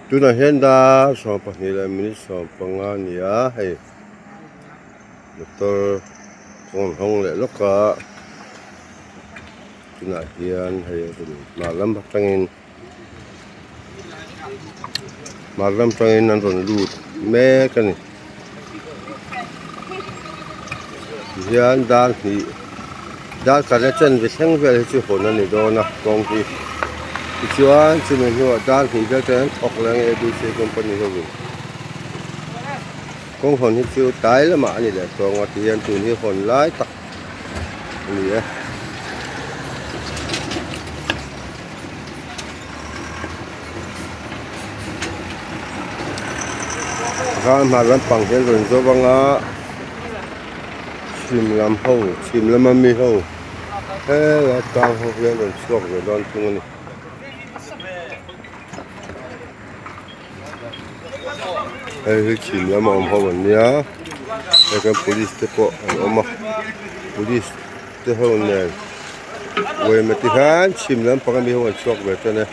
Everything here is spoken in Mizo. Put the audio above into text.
Tunah hian dar 12 leh minute 15 a ni a hei motor kawng hawng leh lawk a tunah hian hei a rawn hmar lam atangin hmar lam atangin an rawn lut mek a ni tihian dar hnih dar khat a chanve thleng vel hi chu hawn a ni dawn a kawng hi tichuan chumi hnuah dar hnih vel chuan an thawk leh ang abc company ho in kawng hawn hi chu tlai lamah a ni leh tawng a tihian tun hi hawn lai tak a ni e. Ral hmar lampang hian rawn zawh anga chhim lam ho chhim lama mi ho helai tlang ho hian rawn chhuak ve dawn thung a ni. Hei hi chhim lama awm ho an nia hei kan police te pawh an awm a police te ho nen uaima ti hian chhim lampang ami ho an chhuak ve tan e.